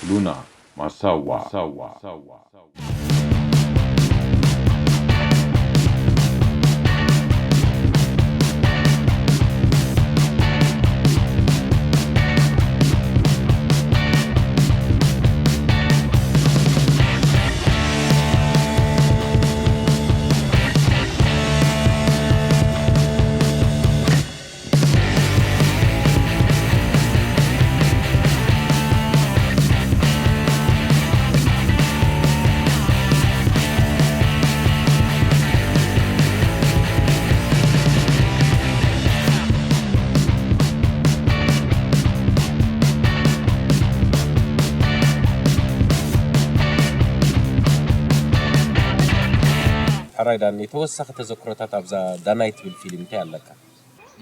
ሉና ማሳዋ። ሕራይ ዳኒ፣ ተወሳኺ ተዘክሮታት ኣብዛ ዳናይ ትብል ፊልም እንታይ ኣለካ?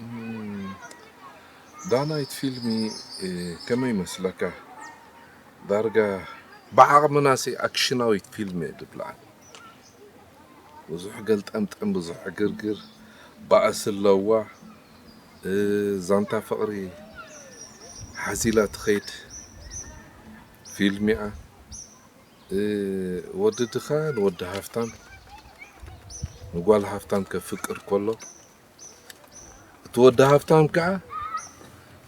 እም፣ ዳናይት ፊልሚ፣ እ፣ ከመይ ይመስለካ? ዳርጋ ብዓቕምናሲ ኣክሽናዊት ፊልም እየ ድብላ። ብዙሕ ገልጠምጠም፣ ብዙሕ ዕግርግር፣ ባእሲ ኣለዋ። እ፣ ዛንታ ፍቕሪ ሓዚላ ትኸይድ ፊልም እያ። እ፣ ወዲ ድኻ ንወዲ ሃፍታም፣ ንጓል ሃፍታም ከፍቅር ከሎ፣ እቲ ወዲ ሃፍታም ከኣ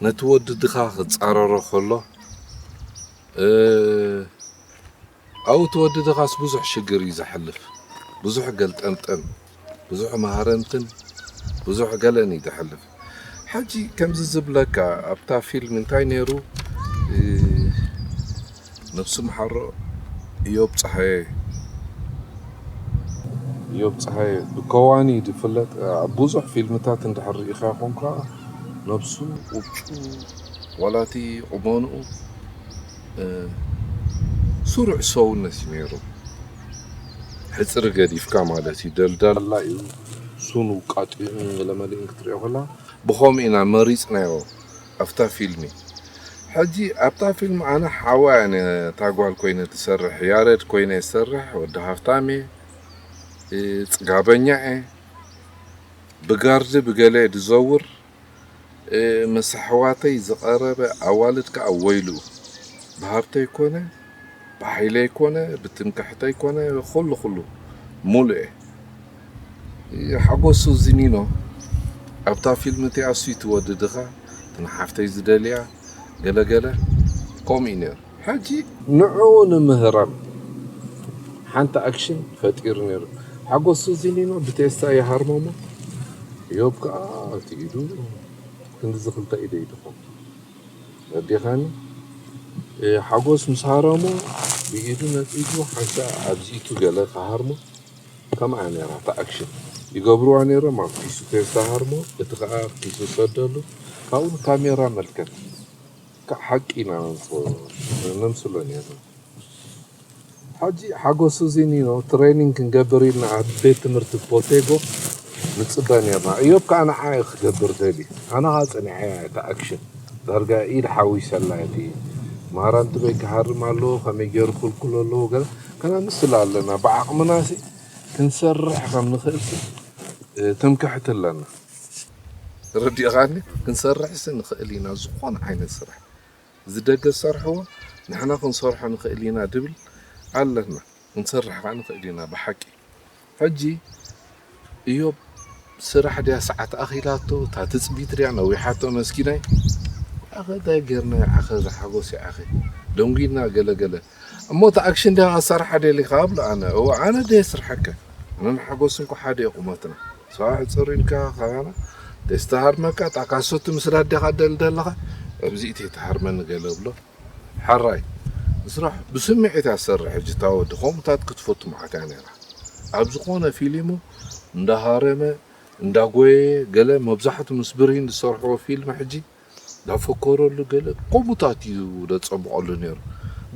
ነቲ ወዲ ድኻ ክጻረሮ ከሎ፣ እ፣ ኣብኡ እቲ ወዲ ድኻስ ብዙሕ ሽግር እዩ ዘሕልፍ። ብዙሕ ገልጠምጠም፣ ብዙሕ ማህረምትን ብዙሕ ገለን እዩ ዘሕልፍ። ሕጂ ከምዚ ዝብለካ ኣብታ ፊልም እንታይ ነይሩ? እ፣ ነብሱ መሓሮ እዮብ ጸሃየ። እዮብ ጸሃየ ብከዋኒ ድፍለጥ። ኣብ ብዙሕ ፊልምታት እንድሕር ርኢኻ ኮንካ፣ ነብሱ፣ ቁጩ፣ ዋላ እቲ ቁመንኡ፣ እ፣ ስሩዕ ሰውነት እዩ ነይሩ። ሕጽሪ ገዲፍካ ማለት እዩ። ደልዳላ እዩ። ሱኑ ቃጢዑ ገለመሊኡን ክትሪኦ ከላ፣ ብኸምኡ ኢና መሪጽናዮ ኣብታ ፊልሚ። ሕጂ ኣብታ ፊልም ኣነ ሓዋ እየ ነታ ጓል ኮይነ ትሰርሕ፣ ያሬድ ኮይነ ይሰርሕ፣ ወዲ ሃፍታም እየ፣ እ፣ ጽጋበኛ እየ፣ ብጋርዲ ብገለ እየ ዝዘውር፣ እ፣ ምስ ኣሕዋተይ ዝቐረበ ኣዋልድ ከኣ ወይልኡ፣ ብሃብተይ ኮነ፣ ብሓይለይ ኮነ፣ ብትምክሕተይ ኮነ፣ ኩሉ ኩሉ ሙሉእ እየ። ሓጎስ ሱዚኒኖ ኣብታ ፊልም እቲኣ እሱ እዩ እቲ ወዲ ድኻ፣ እቲ ንሓፍተይ ዝደልያ፣ ገለ ገለ፣ ከምኡ እዩ ነይሩ። ሕጂ ንዕኡ ንምህራም ሓንቲ ኣክሽን ፈጢሩ ነይሩ። ሓጎስ ሱዚኒኖ ብቴስታ ይሃርሞ እሞ፣ እዮብ ከኣ እቲ ኢዱ ክንድዚ ክልተ ኢደ ይድኹም። ረዲኻኒ? እ፣ ሓጎስ ምስ ሃረሞ ብኢዱ ነጺጉ ሓንሳእ ኣብዚኢቱ ገለ ክሃርሞ ከምኣ ነይራ እታ ኣክሽን። ይገብርዋ ነይሮም ኣብ ኪሱ ቴስታ ሃርሞ፣ እቲ ኸኣ ኣብ ኪሱ ሰደሉ። ካብኡ ንካሜራ መልከት። ካብ ሓቂ ኢና ነምጽኦ፣ ነምስሎ ነይርና። ሕጂ ሓጎስ ሱዚኒኖ ትሬኒንግ ክንገብር ኢልና ኣብ ቤት ትምህርቲ ፖቴጎ ንጽበ ነይርና። እዮብ ከኣ ንዓይ ክገብር ደልዩ። ኣነ ኸኣ ጸኒሐያ እታ ኣክሽን። ዳርጋ ኢድ ሓዊሰላ እቲ ማራንትበይ ክሃርም ኣለዎ፣ ከመይ ገይሩ ክልኩሎ ኣለዎ፣ ገለ ከነምስል ኣለና። ብዓቕምናሲ ክንሰርሕ ከም ንኽእልሲ፣ እ፣ ትምክሕቲ ኣለና። ረዲእኻኒ? ክንሰርሕሲ ንኽእል ኢና፣ ዝኾነ ዓይነት ስራሕ። እዚ ደገ ዝሰርሕዎ ንሕና ክንሰርሖ ንኽእል ኢና ድብል ኣለና። ክንሰርሕ ከኣ ንኽእል ኢና ብሓቂ። ሕጂ እዮብ ስራሕ ድያ ሰዓት ኣኺላቶ፣ እታ ትጽቢት ድያ ነዊሓቶ መስኪናይ። ኣኸ እንታይ ጌርና ይዓኸ፣ ዝሓጎስ ይዓኸ፣ ደንጒና ገለ ገለ። እሞ እቲ ኣክሽን ድያ ኣሰራሓ ደሊኻ እብሎ ኣነ። እወ፣ ኣነ ድየ ስርሓከ? ኣነ ንሓጎስ እንኳ ሓደ እዩ ቁመትና። ሰብኣሕ ጽር ኢልካ ካባና ተስተሃርመካ፣ እታ ካሶት ምስላ ኣዴኻ ደልደለኻ፣ ኣብዚ እተይ ተሃርመኒ ገለ እብሎ። ሓራይ፣ ስራሕ ብስምዒት እያ ትሰርሕ። ሕጂ እታ ወዲ ከምኡታት ክትፈቱ መዓት እያ ነይራ። ኣብ ዝኾነ ፊልሙ እንዳሃረመ፣ እንዳጎየ፣ ገለ መብዛሕቱ ምስ ብርሂን ዝሰርሕዎ ፊልም ሕጂ እንዳፈከረሉ ገለ ከምኡታት እዩ ዘጸብቐሉ ነይሩ።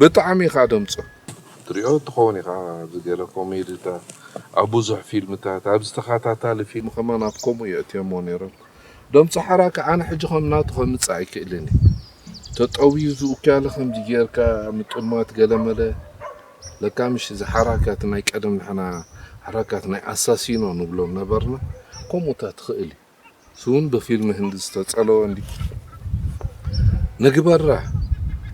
ብጣዕሚ ኢኻ ደምጾ። ትሪኦ ትኸውን ኢኻ ኣብዚ ገለ ኮሜዲታት፣ ኣብ ብዙሕ ፊልምታት፣ ኣብዚ ተኸታታሊ ፊልም ከማን ኣብ ከምኡ የእትዮሞ ነይሮም። ደምጾ ሓራካ ኣነ ሕጂ ከም ናቱ ከምጽእ ኣይክእልን እየ። ተጠውዩ ዝኡክያለ ከምዚ ጌርካ ምጥማት ገለመለ። ለካ ምሽ እዚ ሓራካት ናይ ቀደም ንሕና ሓራካት ናይ ኣሳሲኖ ንብሎም ነበርና። ከምኡታት ትኽእል እዩ። ስውን ብፊልም ህንዲ ዝተጸለወ እንዲ ንግበራ።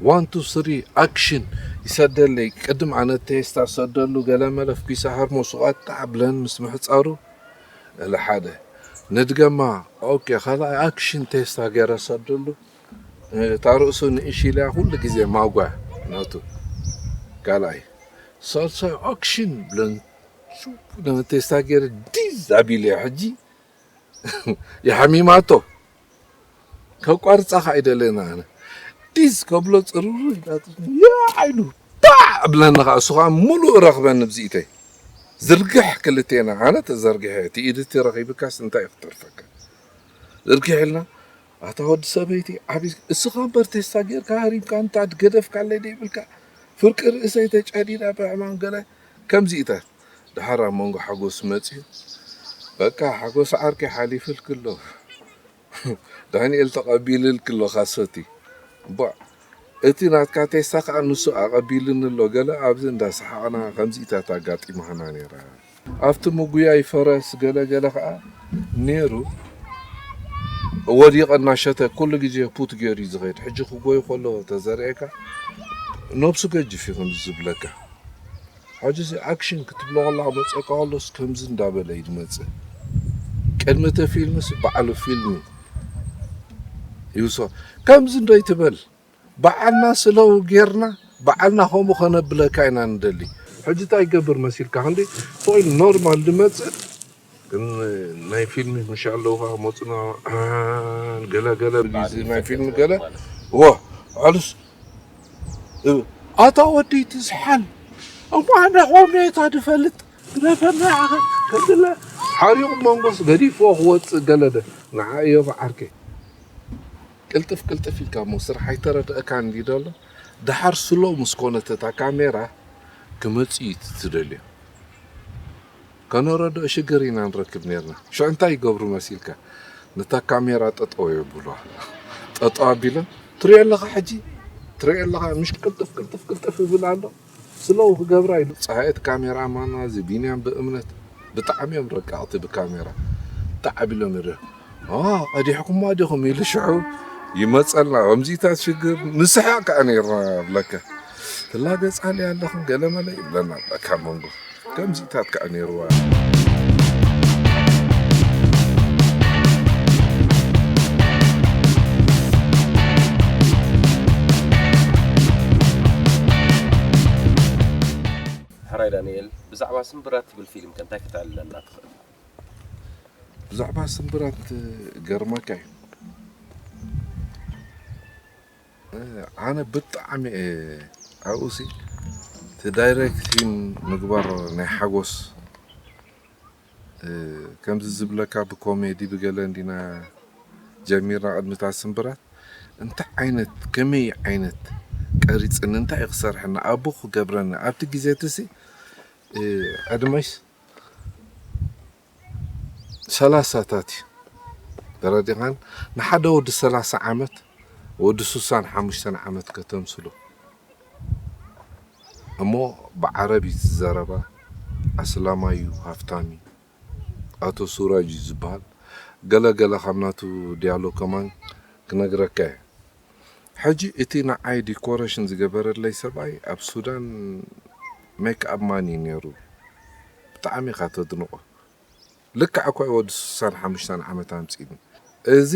ዋን ቱ ስሪ ኣክሽን ይሰደለይ። ቅድም ኣነ ቴስታ ሰደሉ፣ ገለ መለፍ ኪሳ ሃርሞ ሱቓት ብለን ምስ ምሕጻሩ፣ እለ ሓደ ንድገማ። ኦኬ፣ ካልኣይ ኣክሽን ቴስታ ገይረ ሰደሉ። እታ ርእሱ ንእሽ ኢላ ኩሉ ግዜ ማጓ ናቱ። ካልኣይ ሳልሳይ ኣክሽን ብለን ሹ፣ ቴስታ ገይረ ዲዝ ኣቢለ ሕጂ የሓሚማቶ። ከቋርጻ ከኣ ኣይደለና ኣነ። ዲዝ ከብሎ ጽርሩ ኢላትኒ። ያ ዓይኑ ባዕ እብለኒ ከኣ፣ እሱ ከኣ ምሉእ ረኽበኒ ብዚኢተይ። ዝርግሕ ክልቴና፣ ኣነ ተዘርጊሐ፣ እቲ ኢድ እቲ ረኺብካስ እንታይ እዩ ክትተርፈካ? ዝርግሕ ኢልና፣ ኣታ ወዲ ሰበይቲ፣ ዓቢ፣ እስኻ እምበር ቴስታ ጌርካ ሃሪምካ፣ እንታ ገደፍካለይ ደይብልካ፣ ፍርቂ ርእሰይ ተጨዲዳ ብሕማም ገለ፣ ከምዚኢታት። ደሓር ኣብ መንጎ ሓጎስ መጺኡ፣ በቃ ሓጎስ ዓርከይ ሓሊፍልኪ ኣሎ። ዳንኤል ተቐቢልልኪ ኣሎ ካሰቲ። እምቧእ፣ እቲ ናትካ ቴስታ ከኣ ንሱ ኣቐቢልኒ ኣሎ። ገለ ኣብዚ እንዳ ሰሓቕና ከምዚኢታት ኣጋጢማና ነይራ። ኣብቲ ምጉያይ ፈረስ ገለ ገለ ከኣ ነይሩ። ወዲቐ እናሸተ ኩሉ ግዜ ፑት ገይሩ እዩ ዝኸይድ። ሕጂ ክጎይ ከሎ ተዘሪኤካ ነብሱ ገጅፍ እዩ ከምዚ ዝብለካ። ሕጂ እዚ ኣክሽን ክትብሎ ከለኻ መጸካ ከሎስ ከምዚ እንዳበለ እዩ ዝመጽእ። ቅድሚ እቲ ፊልምስ በዓሉ ፊልም ይውስኾ። ከምዚ እንዶ ይትበል። በዓልና ስለው ጌርና፣ በዓልና ከምኡ ከነብለካ ኢና ንደሊ። ሕጂ እንታይ ይገብር መሲልካ? ክንዲ ስቕ ኢሉ ኖርማል ዝመጽእ፣ ግን ናይ ፊልም ምሽ ኣለውኻ መጹና፣ ገለ ገለ፣ እዚ ናይ ፊልም ገለ፣ ዎ፣ ኣሉስ፣ እ፣ ኣታ ወዲ ትስሓል፣ እሞ ኣነ ቆሜታ ድፈልጥ፣ ግደፈና ኢኻ፣ ከብለ፣ ሓሪቑ መንጎስ ገዲፍዎ ክወጽእ ገለ ደ፣ ንዓ እዮብ ዓርከይ። ቅልጥፍ ቅልጥፍ ኢልካ እሞ ስራሕ ኣይተረድአካን እንዲ ደሎ፣ ደሓር ስሎ ምስ ኮነት እታ ካሜራ ክመጽእ እዩ ትደልዮ። ከነረድኦ ሽግር ኢና ንረክብ ኔርና። ሽዑ እንታይ ይገብሩ መሲልካ? ነታ ካሜራ ጠጠው የብሉዋ። ጠጠው ኣቢሎም፣ "ትሪኦ ኣለኻ ሕጂ? ትሪኦ ኣለኻ? ምሽ ቅልጥፍ ቅልጥፍ ቅልጥፍ ይብል ኣሎ?" ስለው ክገብራ ኢሉ። ጸሃየት ካሜራ ማና እዚ ቢንያም ብእምነት ብጣዕሚ እዮም ረቀቕቲ ብካሜራ። ጣዕ ኣቢሎም ይሪኦ። "ኦ፣ ቀዲሕኩማ ዲኹም?" ኢሉ ሽዑ ይመጸልና። ከምዚታት ሽግር ንስሕቕ ከኣ ኔርና ብለካ። "ትላገጻ ኣለኹም ገለ መለ" ይብለና በቃ መንጎ። ከምዚታት ከኣ ኔርዋ። ሕራይ ዳንኤል፣ ብዛዕባ ስምብራት ትብል ፊልም ከ እንታይ ከተዕልለና ትኽእል? ብዛዕባ ስምብራት ገርመካ እዩ። ኣነ ብጣዕሚ እየ ኣብኡሲ እቲ ዳይሬክቲን ምግባር ናይ ሓጎስ፣ እ፣ ከምዚ ዝብለካ ብኮሜዲ ብገለ እንዲና ጀሚርና ቅድሚ እታ ስምብራት። እንታይ ዓይነት፣ ከመይ ዓይነት ቀሪጽኒ፣ እንታይ እዩ ክሰርሐና፣ ኣቡ ክገብረኒ ኣብቲ ግዜ እትሲ፣ እ፣ ዕድመይስ ሰላሳታት እዩ። ተረዲኻን? ንሓደ ወዲ ሰላሳ ዓመት፣ ወዲ ሱሳን ሓሙሽተን ዓመት ከተምስሎ እሞ ብዓረብ እዩ ዝዘረባ። ኣስላማይ እዩ፣ ሃፍታም እዩ። ኣቶ ሱራጅ እዩ ዝበሃል። ገለ ገለ ካብ ናቱ ዲያሎግ ከማን ክነግረካ እየ። ሕጂ እቲ ንዓይ ዲኮሬሽን ዝገበረለይ ሰብኣይ ኣብ ሱዳን ሜክኣፕ ማን እዩ ነይሩ። ብጣዕሚ ኢኻ ተድንቖ። ልክዕ እኳ እዩ ወዲ ስሳን ሓሙሽተን ዓመት ኣምጺእኒ። እዚ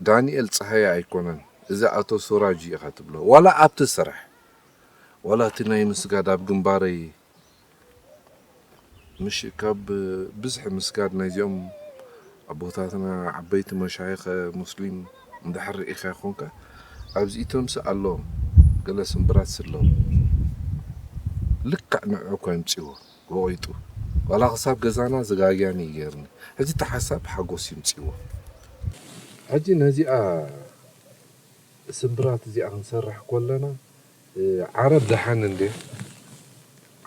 ዳንኤል ጸሃየ ኣይኮነን፣ እዚ ኣቶ ሱራጅ ኢኻ ትብሎ። ዋላ ኣብቲ ስራሕ፣ ዋላ እቲ ናይ ምስጋድ ኣብ ግንባረይ፣ ምሽ ካብ ብዝሒ ምስጋድ ናይዚኦም ኣቦታትና ዓበይቲ መሻይኸ ሙስሊም እንድሕር ርኢኻ ይኾንካ፣ ኣብዚ ኢቶምሲ ኣለዎም ገለ ስምብራት ስለዉ። ልክዕ ንዕኡ እኳ ይምጽእዎ። ወቒጡ። ዋላ ክሳብ ገዛና ዝጋግያን እዩ ገይርኒ። ሕጂ እቲ ሓሳብ ሓጎስ ይምጽእዎ። ሕጂ ነዚኣ ስምብራት እዚኣ ክንሰርሕ ከለና፣ እ፣ ዓረብ ደሓን እንዴ?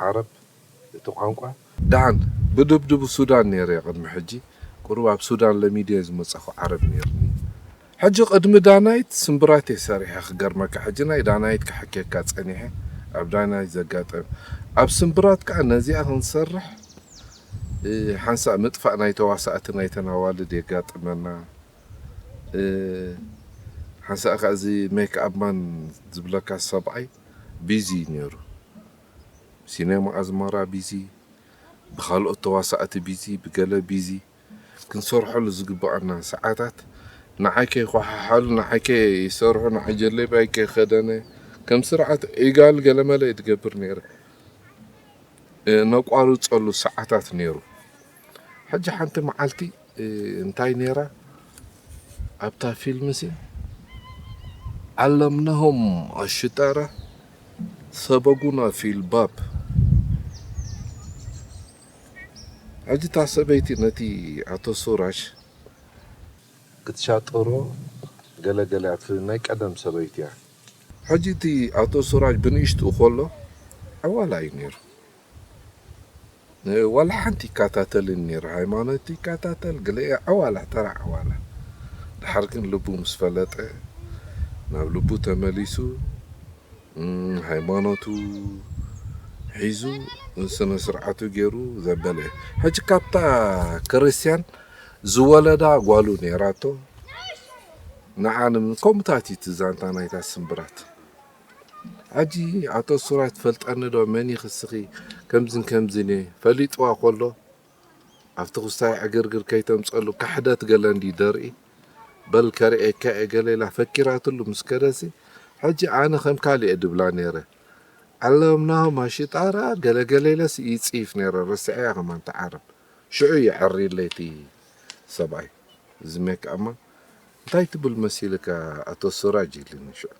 ዓረብ እቲ ቋንቋ ደሓን ብድብድቡ ሱዳን ነይረ ቅድሚ ሕጂ። ቁሩብ ኣብ ሱዳን ለሚደ ዝመጻኹ ዓረብ ነይርኒ። ሕጂ ቅድሚ ዳናይት ስምብራት እየ ሰሪሐ ክገርመካ። ሕጂ ናይ ዳናይት ክሕኬካ ጸኒሐ፣ ኣብ ዳናይት ዘጋጠመ። ኣብ ስምብራት ከኣ ነዚኣ ክንሰርሕ፣ እ፣ ሓንሳእ ምጥፋእ ናይ ተዋሳእቲ ናይተን ኣዋልድ የጋጥመና። ሓንሳእ ከዓ እዚ ሜክኣፕ ማን ዝብለካ ሰብኣይ ቢዚ እዩ ነይሩ። ሲኔማ ኣዝመራ ቢዚ፣ ብኻልኦት ተዋሳእቲ ቢዚ፣ ብገለ ቢዚ። ክንሰርሐሉ ዝግብኣና ሰዓታት ንዓይ ከይኳሓሓሉ፣ ንዓይ ከይሰርሑ፣ ንዓይ ጀለቢያይ ከይኸደነ፣ ከም ስርዓት ዒጋል ገለመለ እዩ ትገብር ነይረ። ነቋርፀሉ ሰዓታት ነይሩ። ሕጂ ሓንቲ መዓልቲ እንታይ ነይራ ኣብታ ፊልምሲ? ዓለምናሆም ኣሽጣራ ሰበጉና ፊልባብ። ሕጂ እታ ሰበይቲ ነቲ ኣቶ ሱራሽ ክትሻጠሮ ገለገለ እያ፣ ናይ ቀደም ሰበይቲ እያ። ሕጂ እቲ ኣቶ ሱራሽ ብንእሽትኡ ከሎ ዕዋላ እዩ ነይሩ። ዋላ ሓንቲ ይከታተልን ነይሩ፣ ሃይማኖት ይከታተል፣ ገለ ዕዋላ፣ ተራ ዕዋላ። ድሓር ግን ልቡ ምስ ፈለጠ፣ ናብ ልቡ ተመሊሱ፣ ሃይማኖቱ ሒዙ፣ ስነ ስርዓቱ ገይሩ ዘበለ። ሕጂ ካብታ ክርስትያን ዝወለዳ ጓሉ ነይራቶ። ንዓንም ከምኡታት እዩ እቲ ዛንታ ናይታ ስምብራት። ሕጂ ኣቶ ሱራሽ ትፈልጠኒ ዶ? መን ኢኺ እስኺ? ከምዝን ከምዝን እየ። ፈሊጥዋ ከሎ ኣብቲ ክስታይ ዕግርግር ከይተምፀሉ፣ ካሕደት ገለ እንዲ ደርኢ። በል ከርእየካ እየ ገለ ኢላ ፈኪራትሉ ምስ ከደሲ፣ ሕጂ ኣነ ከም ካልእ እየ ድብላ ነይረ። ዓለምናሆም ኣሽጣራ ገለገለ ኢለስ ይፅይፍ ነይረ፣ ረስዐያ ከማን ተዓረብ። ሽዑ ይዐርይለይ እቲ ሰብኣይ። እዚ ሜክኣፕ ማን እንታይ ትብል መሲልካ ኣቶ ሱራጅ ኢልኒ ሽዑ።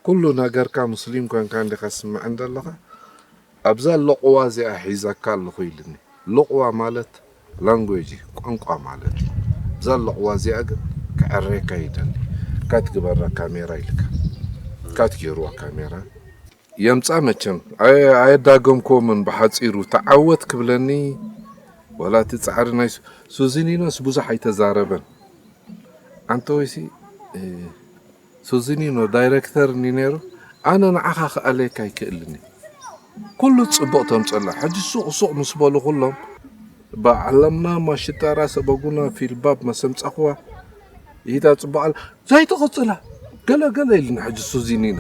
ኩሉ ነገርካ ሙስሊም ኮንካ እንዲኻ ስምዐን ዘለኻ፣ ኣብዛ ሎቕዋ እዚኣ ሒዘካ ኣለኹ ኢልኒ። ሎቕዋ ማለት ላንጉዌጅ እዩ፣ ቋንቋ ማለት እዩ። እዛ ሎቕዋ እዚኣ ግን ክዕሬካ ይደሊ። ካት ግበራ ካሜራ ኢልካ። ካት ገይርዋ ካሜራ። የምጻ መቸም። ኣየ-፣ ኣየዳገምክዎምን ብሓጺሩ። ተዓወት ክብለኒ፣ ወላ እቲ ጻዕሪ ናይ ሱ-፣ ሱዚኒኖስ ብዙሕ ኣይተዛረበን። ኣንተ ወይሲ፣ እ፣ ሱዚኒኖ ዳይሬክተር እንዲ ነይሩ፣ ኣነ ንዓኻ ክኣልየካ ኣይክእልን እየ። ኩሉ ጽቡቕ ተምጸላ። ሕጂ ሱቕ ሱቕ ምስ በሉ ኩሎም፣ ባዓለምና ማሽጣራ ሰበጉና ፊልባብ መሰምጻኽዋ፣ ይታ ጽቡቕ ኣል-፣ ዘይትቕጽላ፣ ገለ ገለ ኢሉኒ ሕጂ ሱዚኒኖ።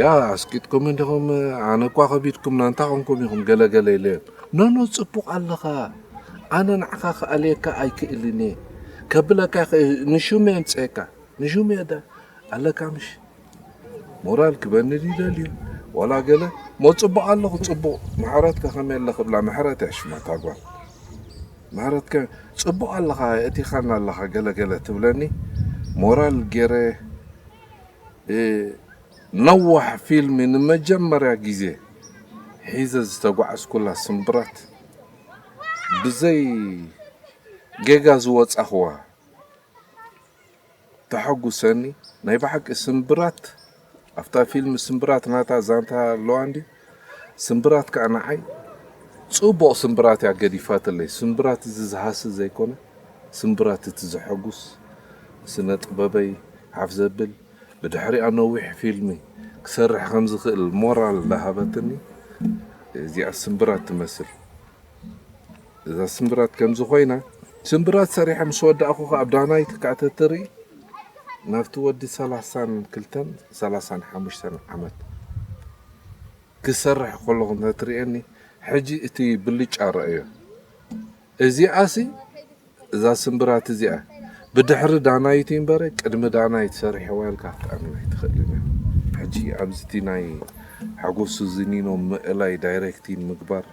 ያ፣ ኣስቂጥኩም እንዲኹም፣ ኣነ እኳ ከቢድኩም፣ ናንታ ኾንኩም ኢኹም፣ ገለ ገለ ኢለዮም። ኖ፣ ኖ፣ ጽቡቕ ኣለኻ። ኣነ ንዓኻ ክኣልየካ ኣይክእልን እየ። ከብለካ ይኽእል፣ ንሹም የምጽኤካ። ንሹም እየ ዳ ኣለካ ምሽ? ሞራል ክበኒ ድዩ ደልዩ? ዋላ ገለ፣ ሞ ጽቡቕ ኣለኹ፣ ጽቡቕ። ምሕረት ከ ከመይ ኣለ ክብላ፣ ምሕረት እያ ሽማ እታ ጓል። ምሕረት ከ፣ ጽቡቕ ኣለኻ፣ የእቲኻና ኣለኻ፣ ገለ ገለ ትብለኒ። ሞራል ገይረ፣ እ፣ ነዋሕ ፊልም ንመጀመርያ ግዜ ሒዘ ዝተጓዓዝኩላ ስምብራት፣ ብዘይ ጌጋ ዝወጻኽዋ፣ ተሐጉሰኒ። ናይ ብሓቂ ስምብራት፣ ኣብታ ፊልም ስምብራት ናታ ዛንታ ኣለዋ እንዲ፣ ስምብራት ከኣ ንዓይ ጽቡቕ ስምብራት እያ ገዲፋትለይ። ስምብራት እዚ ዝሃሲ ዘይኮነ፣ ስምብራት እቲ ዘሐጉስ፣ ስነ ጥበበይ ሓፍ ዘብል፣ ብድሕሪኣ ነዊሕ ፊልሚ ክሰርሕ ከም ዝኽእል ሞራል ዝሃበትኒ እዚኣ ስምብራት ትመስል። እዛ ስምብራት ከምዚ ኮይና፣ ስምብራት ሰሪሐ ምስ ወዳእኹ ከኣ ኣብ ዳናይት ከኣ ተትርኢ፣ ናብቲ ወዲ ሰላሳን ክልተን ሰላሳን ሓሙሽተን ዓመት ክሰርሕ ከለኹ እንተትርእየኒ፣ ሕጂ እቲ ብልጫ ረኣዮ። እዚኣሲ፣ እዛ ስምብራት እዚኣ፣ ብድሕሪ ዳናይት እምበረ፣ ቅድሚ ዳናይት ሰሪሐዋ ኢልካ ክትኣምን ኣይትኽእልን እያ። ሕጂ ኣብዚ እቲ ናይ ሓጎስ ሱዚኒኖ ምእላይ ዳይሬክቲን ምግባር፣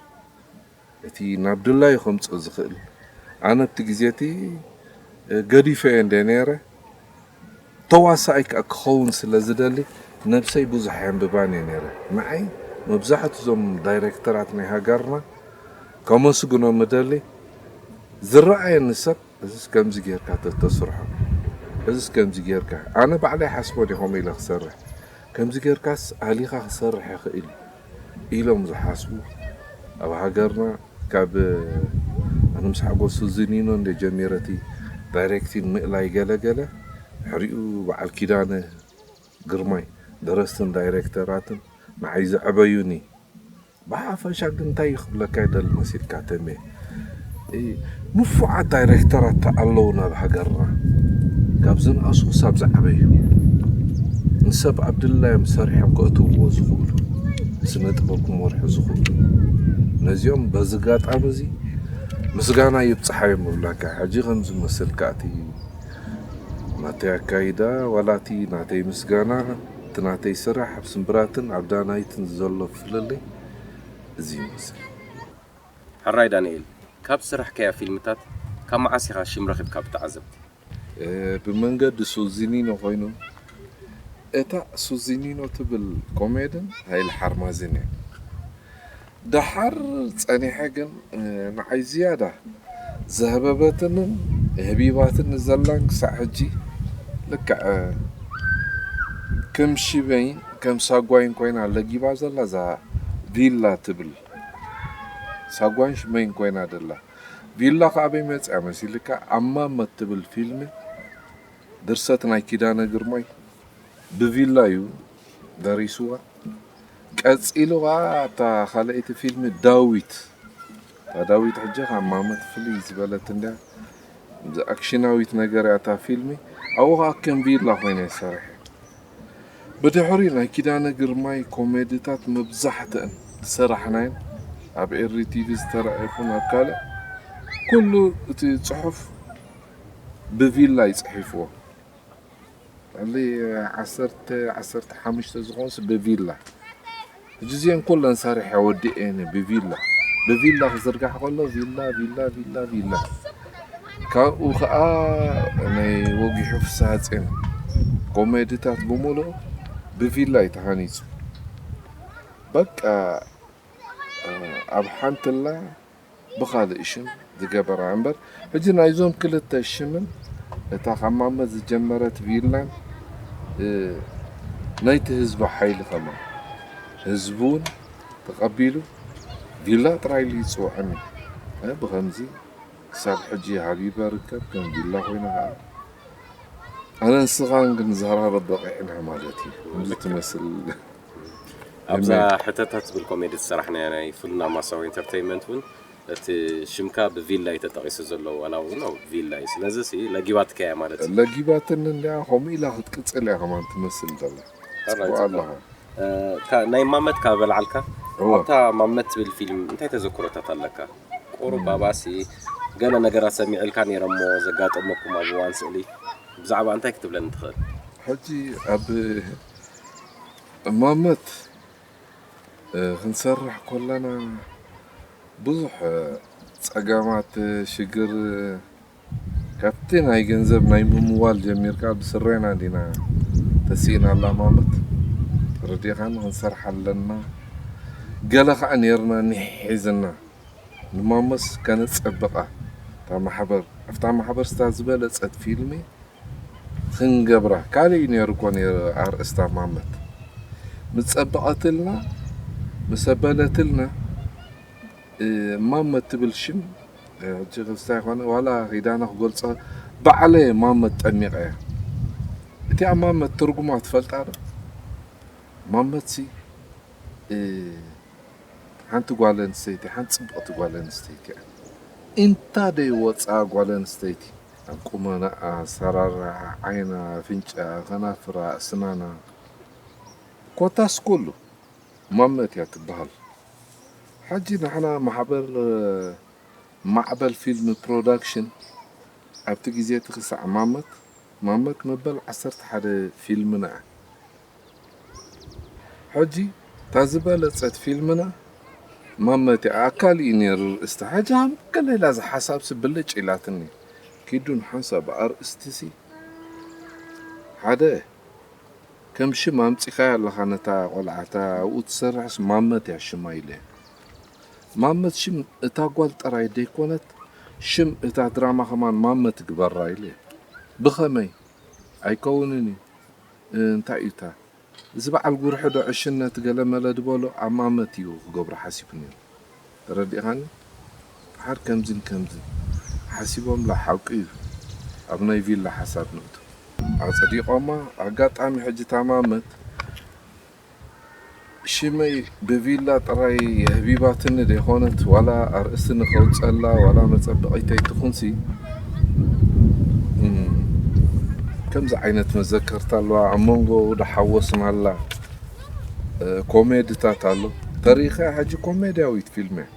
እቲ ናብ ድላዩ ከምጽኦ ዝኽእል። ኣነ ኣብቲ ግዜ እቲ፣ እ፣ ገዲፈዮ እንደ ነይረ፣ ተዋሳኣይ ከኣ ክኸውን ስለ ዝደሊ፣ ነብሰይ ብዙሕ ኣየንብባን እየ ነይረ። ንዓይ መብዛሕትኡ እዞም ዳይሬክተራት ናይ ሃገርና ከመስግኖም እደሊ፣ ዝረኣየኒ ሰብ፣ እዚስ ከምዚ ጌርካ ተተስርሖ፣ እዚስ ከምዚ ጌርካ፣ ኣነ ባዕለይ ሓስቦ ድየ ከምኡ ኢለ ክሰርሕ፣ ከምዚ ጌርካስ ኣሊኻ ክሰርሕ ይኽእል ኢሎም ዝሓስቡ ኣብ ሃገርና፣ ካብ ኣነ ምስ ሓጎስ ሱዚኒኖ እንደ ጀሚረ እቲ ዳይሬክቲን ምእላይ ገለ ገለ፣ ድሕሪኡ በዓል ኪዳነ ግርማይ ደረስትን ዳይሬክተራትን ንዓይ ዘዕበዩኒ። ብሓፈሻ ግን እንታይ ክብለካ ይደሊ መሲልካ ተሜ፣ እ፣ ንፉዓት ዳይሬክተራት ኣለዉ ናብ ሃገርና። ካብ ዝንኣሱ ክሳብ ዝዓበዩ ንሰብ ኣብ ድላዮም ሰሪሖም ከእትውዎ ዝኽእሉ ስነ ጥበብ ክመርሑ ዝኽእሉ ነዚኦም በዚ ኣጋጣሚ እዚ ምስጋና ይብፅሓዮም እብለካ። ሕጂ ከም ዝመስል ከኣ እቲ ናተይ ኣካይዳ ዋላ እቲ ናተይ ምስጋና እቲ ናተይ ስራሕ ኣብ ስምብራትን ኣብ ዳናይትን ዘሎ ፍልልይ እዚ ይመስል። ሕራይ ዳንኤል፣ ካብ ዝሰራሕካያ ፊልምታት ካብ መዓስ ኢኻ ሽም ረኺብካ ብተዓዘብቲ? ብመንገዲ ሱዚኒኖ ኮይኑ እታ ሱዚኒኖ ትብል ኮሜድን ሃይለ ሓርማዝን እያ። ደሓር ጸኒሐ ግን ንዓይ ዝያዳ ዘህበበትንን ህቢባትን ዘላን ክሳዕ ሕጂ ልክዕ ከም ሽመይን ከም ሳጓይን ኮይና ለጊባ ዘላ እዛ ቪላ ትብል ሳጓን ሽመይን ኮይና ደላ። ቪላ ከኣበይ መፅያ መሲልካ? ኣማመት ትብል ፊልሚ ድርሰት ናይ ኪዳነ ግርማይ ብቪላ እዩ ደሪስዋ። ቀፂሉ ከዓ ኣብታ ካልኣይቲ ፊልሚ ዳዊት እታ ዳዊት ሕጂ ካብ ማመት ፍልይ ዝበለት እንድያ ኣክሽናዊት ነገር እያ እታ ፊልሚ። ኣብኡ ከዓ ከም ቪላ ኮይነ ይሰርሕ። ብድሕሪ ናይ ኪዳነ ግርማይ ኮሜድታት መብዛሕትአን ዝሰራሕናየን ኣብ ኤሪ ቲቪ ዝተረኣየ ይኹን ኣብ ካልእ ኩሉ እቲ ፅሑፍ ብቪላ ይፅሒፍዎ። ልዕሊ ዓሰርተ ዓሰርተ ሓሙሽተ ዝኾንስ ብቪላ ሕጂ እዚአን ኩለን ሰሪሐ ወዲኤን ብቪላ ብቪላ ክዝርጋሕ ከሎ ቪላ ቪላ ቪላ ቪላ ካብኡ ከዓ ናይ ወጊሑ ፍስሃፅን ኮሜድታት ብምሉእ ብቪላ እዩ ተሃኒፁ። በቃ ኣብ ሓንትላ ብኻልእ ሽም ዝገበራ እምበር ሕጂ ናይዞም ክልተ ሽምን እታ ካብ ማመት ዝጀመረት ቪላን ናይቲ ህዝቢ ሓይሊ ከማን ህዝቢ እውን ተቐቢሉ ቪላ ጥራይ ኢሉ ይፅውዐኒ ብኸምዚ ክሳብ ሕጂ ሃቢበ ርከብ ከም ቪላ ኮይነ ከዓ ኣነ ንስኻን ክንዘራረብ በቂዕና ማለት እዩ። ከምዚ ትመስል ኣብዛ ሕተታት ዝብል ኮሜዲ ዝሰራሕናያ ናይ ፍሉና ማሳዊ ኢንተርቴይንመንት እውን እቲ ሽምካ ብቪላ እዩ ተጠቂሱ ዘሎ ዋላ እውን ኣብ ቪላ እዩ ስለዚ ሲ ለጊባትካያ ማለት እዩ ለጊባትን እንዲያ ከምኡ ኢላ ክትቅፅል እያ ከማን ትመስል ዘላ ኣራይ ጽቡቅ ጽቡቅ። ኣለኻ እ፣ ካ- ናይ ማመት ካብ በልዓልካ እወ። ኣብታ ማመት ትብል ፊልም እንታይ ተዘክሮታት ኣለካ ቁሩብ ኣባሲ ገለ ነገራት ሰሚዕልካ ነይረሞ ዘጋጠመኩም ኣብ እዋን ስእሊ ብዛዕባ እንታይ ክትብለኒ ትኽእል ሕጂ ኣብ ማመት እ፣ ክንሰርሕ ኮለና ብዙሕ እ፣ ጸገማት እ፣ ሽግር እ፣ ካብቲ ናይ ገንዘብ ናይ ምምዋል ጀሚርካ ብስሬና እንዲና ተሲእና ኣላ ማመት ተረዲኻኒ ክንሰርሕ ኣለና ገለ ከዓ ነርና ኒሒዝና ንማመስ ከነጸብቓ እታ ማሕበር ኣብታ ማሕበር ስታ ዝበለጸት ፊልሚ ክንገብራ ካልእ እዩ ነይሩ እኮ ነይሩ ኣርእስታ ማመት ምስ ጸበቐትልና ምስ ኣበለትልና እ፣ ማመት ትብል ሽም እ፣ ሕጂ ክስታይ ኮነ ዋላ ኪዳነ ክገልጾ ባዕለ ማመት ጠሚቐ እያ እቲኣ ማመት ትርጉማ ትፈልጣ ዶ ማመት ሲ እ፣ ሓንቲ ጓል ኣንስተይቲ ሓንቲ ፅብቕቲ ጓል ኣንስተይቲ እያ እንታ ደይ ወፃ ጓል ኣንስተይቲ ኣብ ቁመናኣ ኣሰራርሓ ዓይና ኣፍንጫኣ ከናፍራ እስናና ኮታስ ኩሉ ማመት እያ ትበሃል ሕጂ ንሕና ማሕበር ማዕበል ፊልም ፕሮዳክሽን ኣብቲ ግዜ እቲ ክሳዕ ማመት ማመት መበል ዓሰርተ ሓደ ፊልምና እያ ሕጂ እታ ዝበለፀት ፊልምና ማመት እያ ኣካል እዩ ነይሩ ርእስታ ሕጂ ሃምቀለ ኢላ እዛ ሓሳብሲ ብልጭ ኢላትኒ ኪዱ ንሓንሳብ ኣርእስቲሲ ሓደ ከም ሽም ኣምፂኻያ ኣለኻ ነታ ቆልዓ እታ ኣብኡ ትሰርሕስ ማመት እያ ሽማ ኢለ ማመት ሽም እታ ጓል ጥራይ ደይኮነት ሽም እታ ድራማ ከማን ማመት ግበራ ኢለ ብኸመይ ኣይከውንን እዩ እንታይ እዩ እታ እዚ በዓል ጉርሒ ዶ ዕሽነት ገለ መለ ድበሎ ኣብ ማመት እዩ ክገብሮ ሓሲቡ ነይሩ ተረዲእኻኒ ድሓር ከምዝን ከምዝን ሓሲቦምላ ሓቂ እዩ ኣብ ናይ ቪላ ሓሳብ ንእቱ ኣፀዲቖማ ኣጋጣሚ ሕጂ ታማመት ሽመይ ብቪላ ጥራይ የህቢባትኒ ደይኮነት ዋላ ኣርእስቲ ንኸውፀላ ዋላ መፀበቒተይ ትኹንሲ እም፣ ከምዚ ዓይነት መዘከርታ ኣለዋ። ኣብ መንጎ ደሓወስና ኣላ፣ እ፣ ኮሜድታት ኣሎ። ተሪኸ ሕጂ ኮሜድያዊት ፊልም እያ።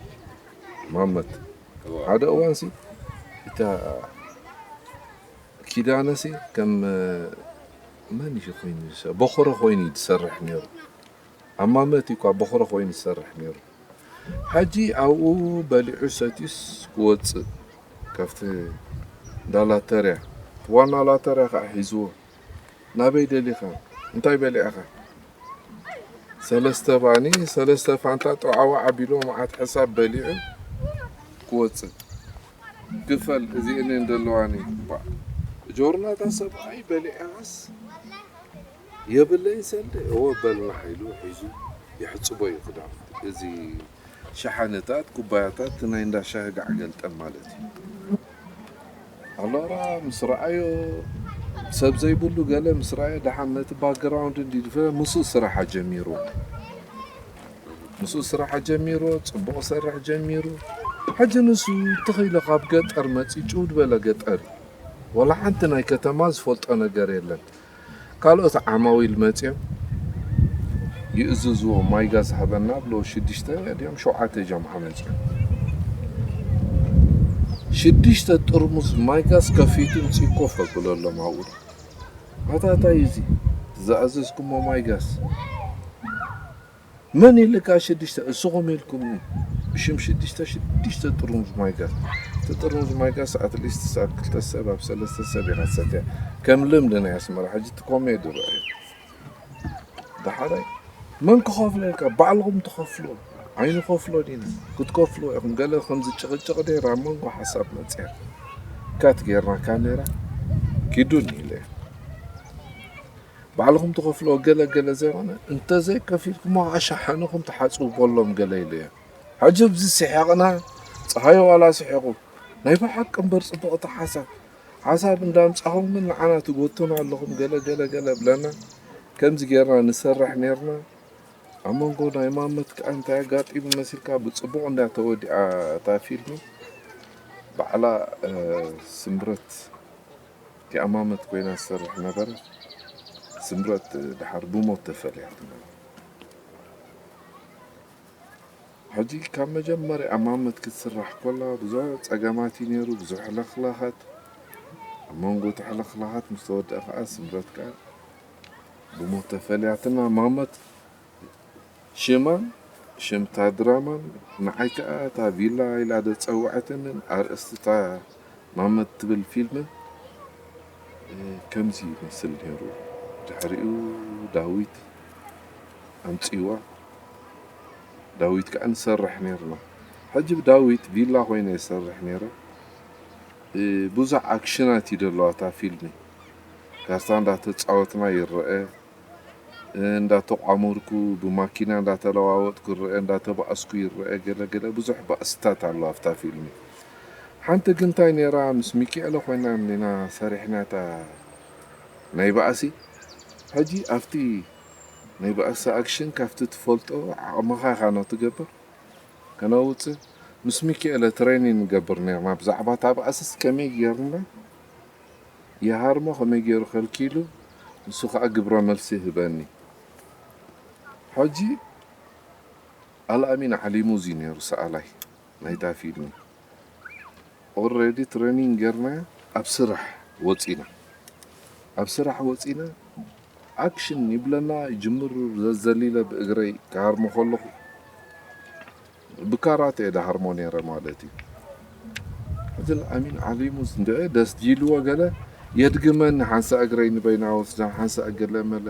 ማመት። እዋ። ሓደ እዋንሲ እታ ኪዳነሲ ከም፣ እ፣ መን እዩ ኮይኑ ዝሰ-፣ በኾረ ኮይኑ እዩ ዝሰርሕ ነይሩ። ኣብ ማመት እዩ እኳ በኾረ ኮይኑ ዝሰርሕ ነይሩ። ሕጂ ኣብኡ በሊዑ ሰትዩስ ክወፅእ ካብቲ እንዳ ላተርያ፣ ዋና ላተርያ ከዓ ሒዝዎ። ናበይ ደሊኻ? እንታይ በሊዕኻ? ሰለስተ ባኒ፣ ሰለስተ ፋንታ ጠዋዕዋዕ ኣቢሎ መዓት ሕሳብ በሊዑ ክወፅእ። ክፈል፣ እዚእን እንደለዋኒ። ባ-፣ ጆርናታ ሰብኣይ በሊዕኻስ? የብለይ ሰልዲ፣ እወ በልና ሓይሉ ሒዙ ይሕጽቦ እዩ ክዳውንቲ። እዚ ሸሓነታት፣ ኩባያታት፣ ናይ እንዳ ሻሂ ጋዕ ገልጠም ማለት እዩ። ኣሎራ ምስ ረኣዮ፣ ሰብ ዘይብሉ ገለ ምስ ረኣዮ፣ ደሓን ነቲ ባክግራውንድ እንዲድፈ ምስኡ ስራሓ ጀሚሩ። ምስኡ ስራሓ ጀሚሩ፣ ጽቡቕ ሰርሕ ጀሚሩ። ሕጂ ንሱ ትኽ ኢሉ ካብ ገጠር መጺኡ፣ ጭው ዝበለ ገጠር እዩ። ወላ ሓንቲ ናይ ከተማ ዝፈልጦ ነገር የለን። ካልኦት ዓማዊል መጺኦም ይእዝዝዎ፣ ማይ ጋዝ ሃበና ብሎ፣ ሽዱሽተ ድዮም ሸውዓተ ጀምዓ መጺኦም። ሽዱሽተ ጥርሙዝ ማይ ጋዝ ከፊቱ ምጺኡ ኮፍ ኣብለሎም ኣብኡ። ኣታ እንታይ እዩ እዚ ዝኣዘዝኩሞ ማይ ጋዝ? መን ኢልካ ሽዱሽተ? እስኹም ኢልኩምኒ። ብሽም ሽዱሽተ፣ ሽዱሽተ ጥርሙዝ ማይ ጋዝ። እቲ ጥርሙዝ ማይ ጋዝ ኣትሊስት ኣብ ክልተ ሰብ፣ ኣብ ሰለስተ ሰብ ኢኻ ትሰትያ። ከም ልምዲ ናይ ኣስመራ። ሕጂ እቲ ኮሜዲ ርኣዩ። ዳሓራይ መን ክኸፍሎ ኢልካ? ባዕልኹም ትኸፍሎ። ኣይንኸፍሎ ዲና? ክትከፍልዎ ኢኹም። ገለ ከምዚ ጭቕጭቕ ደይራ ኣብ መንጎ ሓሳብ መጽያ። ካት ጌርና ካሜራ ኪዱኒ ኢለ። ባዕልኹም ትኸፍልዎ ገለ ገለ ዘይኮነ፣ እንተዘይከፊልኩሞ ኣሻሓንኹም ትሓጽቡ በሎም ገለ ኢለ እየ። ሕጂ ኣብዚ ስሒቕና፣ ጸሃዮ ዋላ ስሒቑ። ናይ ብሓቂ እምበር ጽቡቕቲ ሓሳብ። ሓሳብ እንዳምጻኹም ግን ንዓና ትጎቱና ኣለኹም ገለ ገለ ገለ ብለና። ከምዚ ጌርና ንሰርሕ ኔርና። ኣብ መንጎ ናይ ማመት ከኣ እንታይ ኣጋጢሙ መሲልካ፣ ብጽቡቕ እንዳ ተወዲኣ እታ ፊልም፣ ባዕላ፣ እ፣ ስምረት እቲኣ ማመት ኮይና ትሰርሕ ነበረት። ስምረት ድሓር ብሞት ተፈልያትና። ሕጂ ካብ መጀመርያ ማመት ክትስራሕ ኮላ ብዙሕ ጸገማት እዩ ነይሩ፣ ብዙሕ ሕልኽላኻት። ኣብ መንጎ እቲ ሕልኽላኻት ምስ ተወድአ ከኣ ስምረት ከኣ ብሞት ተፈልያትና። ማመት ሽማን ሽምታ ድራማን ንዓይ ከኣ እታ ቪላ ኢላ ዘጸውዐትንን ኣርእስቲ እታ ማመት ትብል ፊልምን፣ እ፣ ከምዚ ይመስል ነይሩ። ድሕሪኡ ዳዊት ኣምጺዋ። ዳዊት ከኣ ንሰርሕ ነይርና። ሕጂ ብዳዊት ቪላ ኮይነ ይሰርሕ ነይረ። እ፣ ብዙሕ ኣክሽናት እዩ ዘለዋ እታ ፊልሚ። ካርታ እንዳተጻወትና ይረአ። እንዳተቋመርኩ፣ ብማኪና እንዳተለዋወጥኩ ይረአ፣ እንዳተባእስኩ ይረአ፣ ገለ ገለ ብዙሕ ባእስታት ኣሎ ኣብታ ፊልሚ። ሓንቲ ግን እንታይ ነይራ፣ ምስ ሚኪኤለ ኮይና ኢና ሰሪሕና እታ ናይ ባእሲ። ሕጂ ኣብቲ ናይ ባእሲ ኣክሽን ካብቲ ትፈልጦ ዓቕምኻ ኢኻ ኖ ትገብር። ከነውጽእ ምስ ሚኪኤለ ትሬኒን ንገብር ነይርና። ብዛዕባ እታ ባእስስ ከመይ ጌርና ይሃርሞ፣ ከመይ ገይሩ ከልኪሉ፣ ንሱ ኸኣ ግብረ መልሲ ይህበኒ። ሕጂ ኣልኣሚን ዓሊሙዚ ነይሩ ሰኣላይ ናይታ ፊልም። ኦልሬዲ ትሬኒንግ ጌርና ኣብ ስራሕ ወጺና። ኣብ ስራሕ ወጺና ኣክሽን ይብለና፣ ይጅምር ዘዘሊለ ብእግረይ ክሃርሞ ከለኹ ብካራተ እየ ድሃርሞ ነይረ ማለት እዩ። ሕጂ ኣሚን ዓሊሙ እንድዒ ደስ ዲልዎ ገለ የድግመኒ፣ ሓንሳእ እግረይ ንበይና ወስዳ፣ ሓንሳእ ገለ መለ፣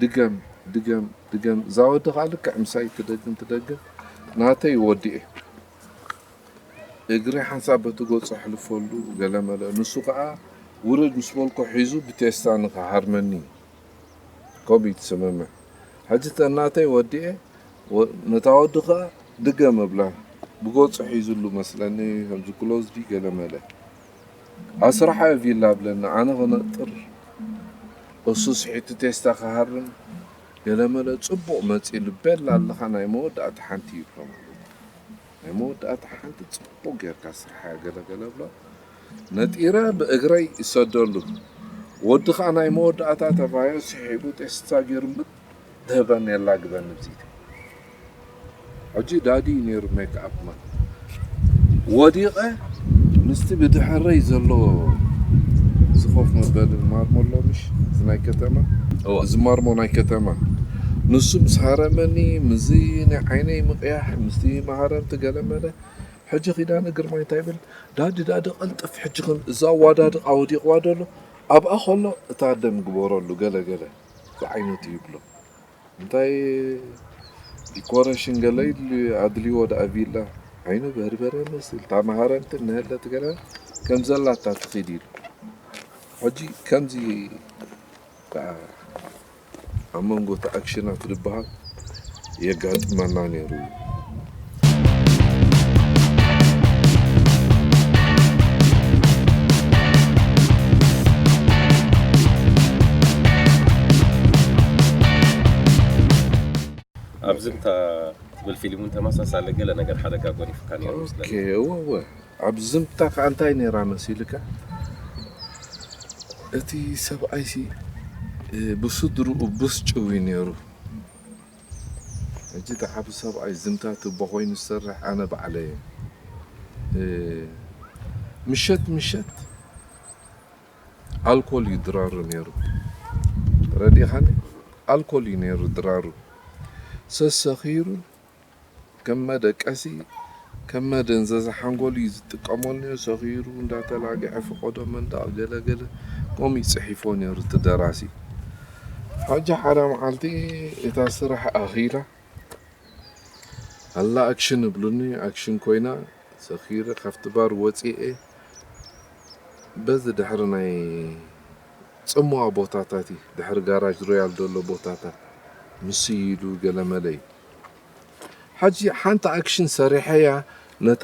ድገም፣ ድገም፣ ድገም። እዛ ወዲ ኸዓ ልክዕ ምሳይ ትደግም፣ ትደግም። ናተይ ወዲኤ። እግሪ ሓንሳብ በቲ ገጹ ኣሕልፈሉ ገለ መለ። ንሱ ኸዓ ውረድ ምስ በልኩ ሒዙ ብቴስታ ንኽሃርመኒ። ከምኡ እዩ ትስምምዕ። ሕጂ እተን ናተይ ወዲኤ፣ ወ-፣ ነታ ወዲ ኸዓ ድገም እብላ። ብገጹ ሒዙሉ መስለኒ፣ ከምዚ ክሎዝ ድዩ ገለ መለ። ኣስርሓዮ ቪላ እብለኒ፣ ኣነ ኸነጥር፣ እሱ ስሒቱ ቴስታ ክሃርም፣ ገለ መለ ጽቡቕ መጺሉ፣ ቤላ ኣለኻ ናይ መወዳእታ ሓንቲ ይብሎ ማለት እዩ። ናይ መወዳእታ ሓንቲ ጽቡቕ ጌርካ ስርሓያ ገለ ገለ ብሎ። ነጢረ ብእግረይ ይሰደሉ። ወዲ ኸኣ ናይ መወዳእታ ተባዮ ስሒቡ ጤስታ ገይሩ እምበር፣ ድህበኒ የላግበኒ ብዚቲ። ሕጂ ዳዲ እዩ ነይሩ ሜክኣፕ ማን። ወዲቐ ምስቲ ብድሕረይ ዘሎ እዚ ኮፍ መበሊ ማርሞ ኣሎ ምሽ? እዚ ናይ ከተማ፣ እወ። እዚ ማርሞ ናይ ከተማ። ንሱ ምስ ሃረመኒ፣ ምስዚ ናይ ዓይነይ ምቕያሕ፣ ምስቲ መሃረምቲ ገለ መለ፣ ሕጂ ኪዳነ ግርማይ እንታይ ይብል? "ዳዲ፣ ዳዲ፣ ቀልጥፍ፣ ሕጂ ከም እዛ ዋዳድቓ ወዲቕዋ ደሎ፣ ኣብኣ ከሎ እታ ኣደ ምግበረሉ፣ ገለ ገለ፣ እዚ ዓይነት እዩ" ይብሎ። እንታይ ዲኮሬሽን ገለ ኢሉ ኣድልዎ ደኣ ቪላ፣ ዓይኑ በርበረ መስል፣ እታ መሃረምቲ እነሀለት ገለ ከም ዘላታ ትኺድ ኢሉ። ሕጂ ከምዚ ከኣ ኣብ መንጎ እቲ ኣክሽናት ዝበሃል የጋጥመና ነይሩ። ኣብዚ እንታ ትብል ፊልም እውን ተመሳሳሊ ገለ ነገር ሓደጋ ጎኒፉካ ነይሩ ይመስለኒ። ኦኬ፣ እወ፣ እወ። ኣብ ዝምታ ከኣ እንታይ ነይራ መሲልካ? እቲ ሰብኣይሲ፣ እ፣ ብስድርኡ ብስጭው እዩ ነይሩ። ሕጂ እቲ ዓቢ ሰብኣይ ዝምታ ትቦ ኮይኑ ዝሰርሕ ኣነ ባዕለይ እየ። እ፣ ምሸት ምሸት ኣልኮል እዩ ድራሩ ነይሩ። ተረዲእኻኒ? ኣልኮል እዩ ነይሩ ድራሩ። ሰሰኺሩ ከም መደቀሲ፣ ከም መደንዘዚ ሓንጎል እዩ ዝጥቀመሉ ነይሩ። ሰኺሩ እንዳተላግዐ ፈቐዶ መንደቕ ገለ ገለ ከምኡ እዩ ጽሒፎ ነይሩ እቲ ደራሲ። ሕጂ ሓደ መዓልቲ እታ ስራሕ ኣኺላ፣ ኣላ ኣክሽን እብሉኒ፣ ኣክሽን ኮይና፣ ሰኺረ ካብቲ ባር ወጺኤ፣ በዚ ድሕሪ ናይ ጽምዋ ቦታታት እዩ፣ ድሕሪ ጋራጅ ሮያል ዘሎ ቦታታት፣ ምስ ኢሉ ገለመለ እዩ። ሕጂ ሓንቲ ኣክሽን ሰሪሐያ፣ ነታ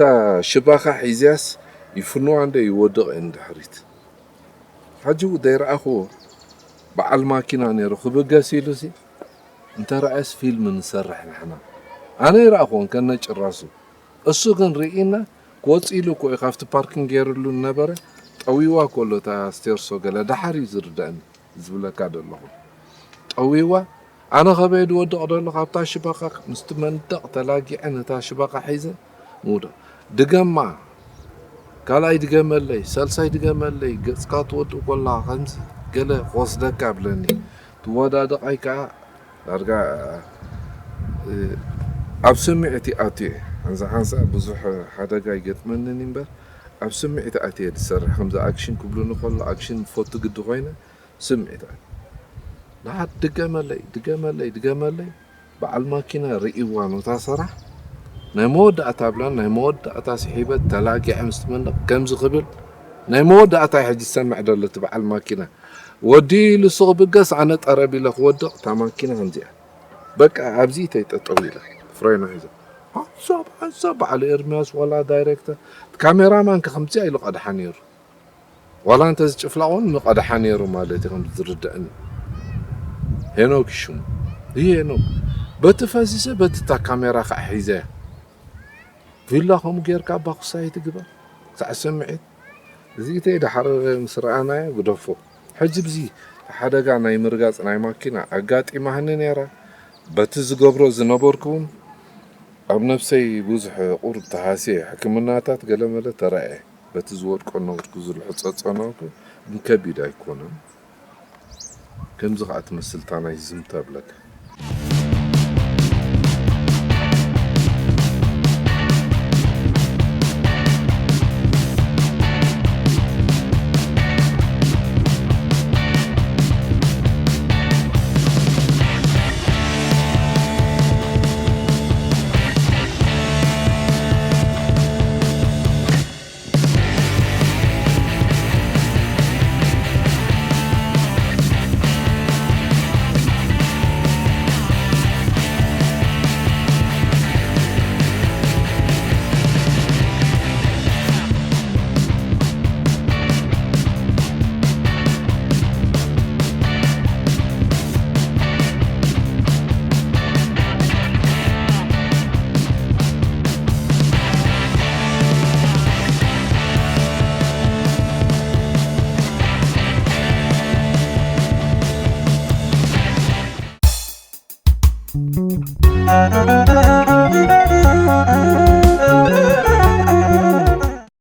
ሽባኻ ሒዝያስ፣ ይፍንዋ እንደ ይወድቕ እየ ንድሕሪት። ሕጂ እውን ዘይረኣኽዎ በዓል ማኪና ነይሩ፣ ክብገስ ኢሉሲ፣ እንተረኣየስ ፊልም ንሰርሕ ንሕና። ኣነ ኣይረኣኽዎን ከነ ጭራሱ። እሱ ግን ርኢና፣ ክወጽእ ኢሉ እኮ እዩ ካብቲ ፓርኪንግ ገይርሉ ነበረ፣ ጠዊዋ ከሎ እታ ስቴርሶ ገለ ደሓር እዩ ዝርደኣኒ፣ ዝብለካ ዘለኹ። ጠዊዋ፣ ኣነ ከበይ ድወድቕ ደሎ ካብታ ሽባኻ፣ ምስቲ መንደቕ ተላጊዐ ነታ ሽባኻ ሒዘ ምውዳቕ። ድገማ፣ ካልኣይ ድገመለይ፣ ሳልሳይ ድገመለይ፣ ገጽካ ትወድቕ ኮላ ከምዚ ገለ ክወስደካ ብለኒ። ትወዳደቓይ ከኣ ዳርጋ፣ እ፣ ኣብ ስምዒት ይኣቱ እየ። ሓንሳ ሓንሳ ብዙሕ ሓደጋ ኣይገጥመንን እምበር፣ ኣብ ስምዒት ኣትየ ዝሰርሕ። ከምዚ ኣክሽን ክብሉኒ ከሎ፣ ኣክሽን ፈቱ ግዲ ኮይነ፣ ስምዒት ኣትየ። ደሓር ድገመለይ፣ ድገመለይ፣ ድገመለይ። በዓል ማኪና ርእይዋ ነታ ሰራሕ፣ ናይ መወዳእታ ብላን፣ ናይ መወዳእታ ስሒበት ተላጊዐ ምስ ትመንቕ ከምዚ ክብል፣ ናይ መወዳእታ እዩ ሕጂ ዝሰምዕ ዘሎ እቲ በዓል ማኪና። ወዲ ኢሉ እሱ ክብገስ፣ ኣነ ጠረብ ኢለ ክወድቕ፣ እታ ማኪና ከምዚኣ። በቃ፣ ኣብዚ ተይ ጠጠው ኢላ፣ ፍሬና ሒዛ። ሓንሳብ፣ ሓንሳብ በዓል ኤርምያስ ዋላ ዳይሬክተር፣ ካሜራማን ከ ከምዚኣ ኢሉ ቀድሓ ነይሩ። ዋላ እንተ ዝጭፍላቕ እውን ምቐድሓ ነይሩ ማለት እዩ፣ ከም ዝርድእኒ። ሄኖክ እዩ ሽሙ። ይህ ሄኖክ። በቲ ፈሲሰ፣ በቲ እታ ካሜራ ከዓ ሒዘ። ቪላ ከምኡ ጌርካ ኣባ ክሳይ ትግበር። ክሳዕ ስምዒት። እዚኢተይ ደሓር ምስ ረኣናዮ ግደፎ። ሕጂ ብዚ ሓደጋ ናይ ምርጋጽ ናይ ማኪና ኣጋጢማህኒ ነይራ። በቲ ዝገብሮ ዝነበርኩ እውን ኣብ ነብሰይ ብዙሕ ቁሩብ ተሃስየ። ሕክምናታት ገለመለ ተራእየ። በቲ ዝወድቆ ነበርኩ፣ ዝልሕጸጾ ነበርኩ፣ ግን ከቢድ ኣይኮነን። ከምዚ ኸኣ ትመስል እታ ናይ ዝምታ እብለካ።